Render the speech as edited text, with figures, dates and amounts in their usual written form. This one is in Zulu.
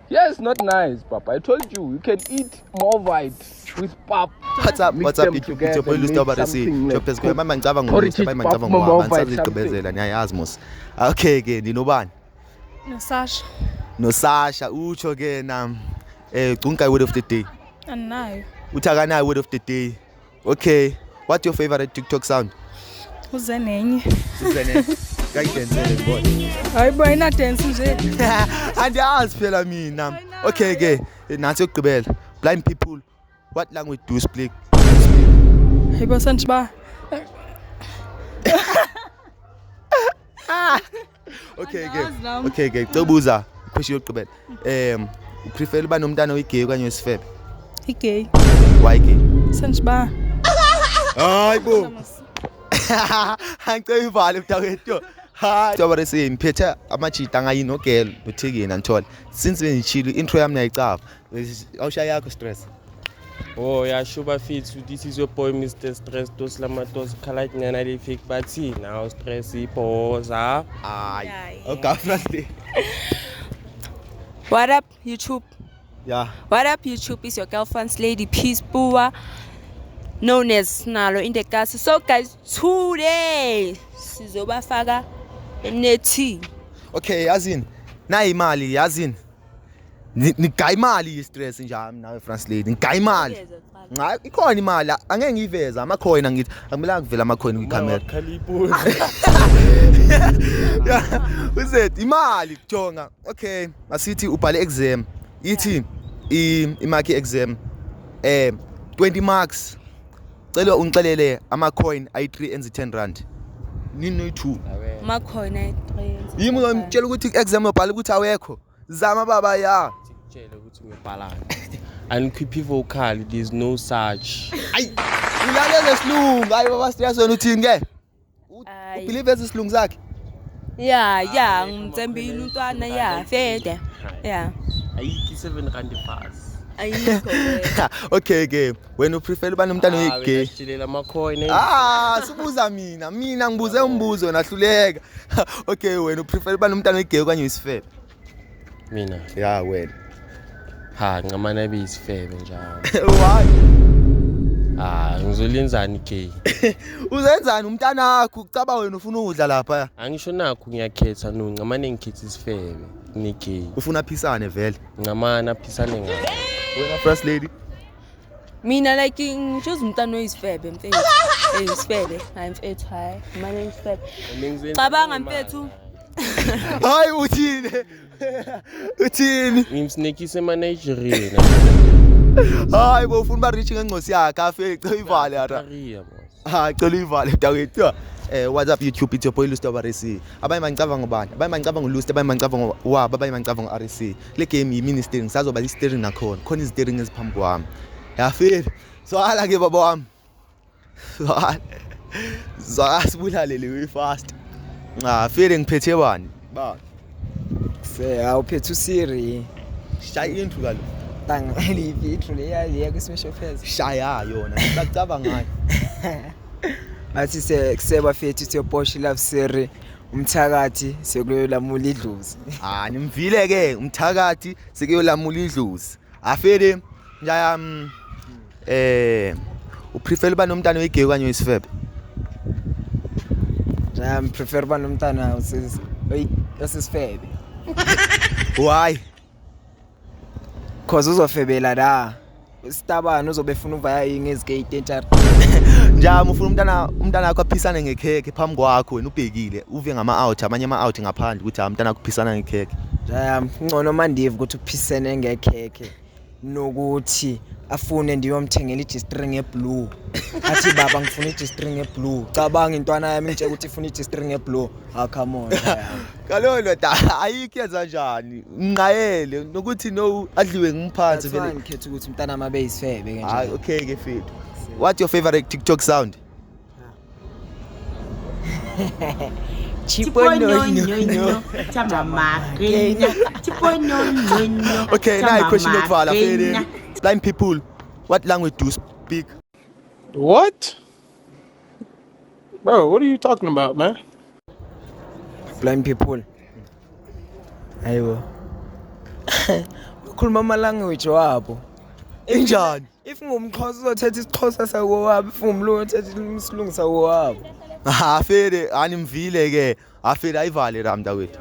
Yes, not nice, Papa. I told you, you can eat Morvite with pap. What's up? Mix What's up? them It's your together boy and Lusta make RC. something like Chopez kuya mama ngicabanga porridge ngoLusta, mama pap, ngicabanga ngowami, Morvite, angisazigqibezela niyayazi mos. Okay ke ninobani? NoSasha. NoSasha utsho ke na gcunka word of the day. Andinayo. Uthi akanayo word of the day. Okay. What's your favorite TikTok sound? Uze nenye. Uze nenye. Kayidensele ngibona. Hayi bo, ayinadensi nje. Andiyazi phela mina. Okay ke nansi yokugqibela. Blind people, what language do you speak? Hayi bo, sandiba. Okay ke. Andazi nam. Okay ke, cela ubuza question yokugqibela. Uprefer uba nomntana oyigay okanye oyisifebe? Igay. Why gay? Sandiba. Hayi bo. Angicela ivale mntakwethu. Hayi. Toba rese ngiphethe amajita angayini nogirl nothekeni anthola. Since bengishilo intro yami niyayicava. Awushaya yakho stress. Oh yeah, shuba fithu. This is your boy Mr. Stress Dos Lamatos Khalanyana le fake bathi now stress ibhoza. Hayi. Yeah. Okay, first. What up, YouTube? Yeah. What up, YouTube? It's your girlfriend's lady, Peace Bua, known as Nalo in the castle. So, guys, today, sizobafaka enethi. Okay, yazini. Nayi imali yazini. Nigaya imali stress nje ami nawe France lady. Nigaya imali. Hayi ikhona imali angeke ngiyiveze amacoin angithi akumelanga kuvela amacoin kwicamera. Khalibhoza. Uzet imali jonga. Okay, masithi ubhale exam. Ithi imark exam 20 marks. Cela ungixelele ama coin ayi3 enzi 10 rand. Nini noyi2. Makhona. Yimi uzongitshela ukuthi exam ubhale ukuthi awekho. Zama baba ya. Tshele ukuthi ngibhalani. Anikhiphi vocal, there's no such. Ayi ulalele isilungu. Hayi baba stress wena uthini ke? Ayi. Ubelieve esilungu sakhe. Yeah, ngimthembile umntwana, yeah, fede. Yeah. Ayikho 7 rand fast. Ayikho. Okay ke wena uprefer uba nomntana oyigay. Sitshelela amacoin. Ah, sibuza mina. Mina ngibuze umbuzo wena hluleka. Okay wena uprefer uba nomntana oyigay okanye uyisifebe? Mina. Ya wena. Ha, ngamana beyisifebe njalo. Why? Ah, ngizolenzani gay? Uzenzani umntana wakho ucaba wena ufuna ukudla lapha? Angisho nakho ngiyakhetha no, ngamane ngikhetha isifebe ne gay. Ufuna phisane vele. Ngamana phisane ngayo. Wena first lady. Mina like ngichoose umntwana oyisifebe mfethu. Eyisifebe. Hayi mfethu, hayi. Manje isifebe. Cabanga mfethu. Hayi uthini? Uthini? Ngimsnekise ema Nigeria. Hayi bo ufuna ba rich ngengcosi yakhe afike cela ivale ara. Maria boss. Ha cela ivale mntakwethu. What's up YouTube, it's your boy Lusta RC. Abanye bangicabanga ngobani? Abanye bangicabanga ngoLusta, abanye bangicabanga ngowabo, abanye bangicabanga ngo-RC. Le game yimini steering, sazoba i-steering nakhona. Khona izi-steering eziphambi kwami. Yafika. Zwala ke baba wami. Zwala. Zwala sibulale le way fast. Ah, fele ngiphethe bani? Ba. Se awuphethe uSiri. Shaya intro kaloku. Tanga liphi intro leya leya kwi-Smash Affairs. Shaya yona. Ngicabanga ngayo. Bathi se kuseba fethu it's your Porsche love Siri. Umthakathi sekuyolamula idlozi. Ah, nimvile ke umthakathi sekuyolamula idlozi. Afele njaya uprefer uba nomntana oyigay okanye oyisifebe? Njaya prefer uba nomntana osisifebe. Why? Cause uzofebela la. Isitabane uzobe efuna uvaya ngezigate entsha. Njami ufuna umntana wakho aphisane ngekhekhe phambi kwakho wena ubhekile uve ngama out amanye ama out ngaphandle ukuthi umntana wakho uphisana ngekhekhe. Njaya ngcono mandive ukuthi uphisene ngekhekhe nokuthi afune ndiyomthengela i-G-string eblue. Athi baba ngifuna i-G-string eblue. Cabanga intwana yami ngitshela ukuthi ifuna i-G-string eblue. Ah come on. Kaloku ndoda ayikho yenza njani? Nginqayele nokuthi no adliwe ngiphansi Vele vele. ngikhetha ukuthi umntana wami abe yisifebe ke Hayi nje. okay ke fethu. What's your favorite TikTok sound? Okay, now question yokuvala fele. Blind people, what language do you speak? What? Bro, what are you talking about, man? Blind people. Hayibo. Bakhuluma ama-language wabo. Injani? If ngumXhosa uzothetha isiXhosa sakowabo, if ngumlungu uthetha isilungu sakowabo. Afere animvile ke. Afere ayivale la mntakwethu.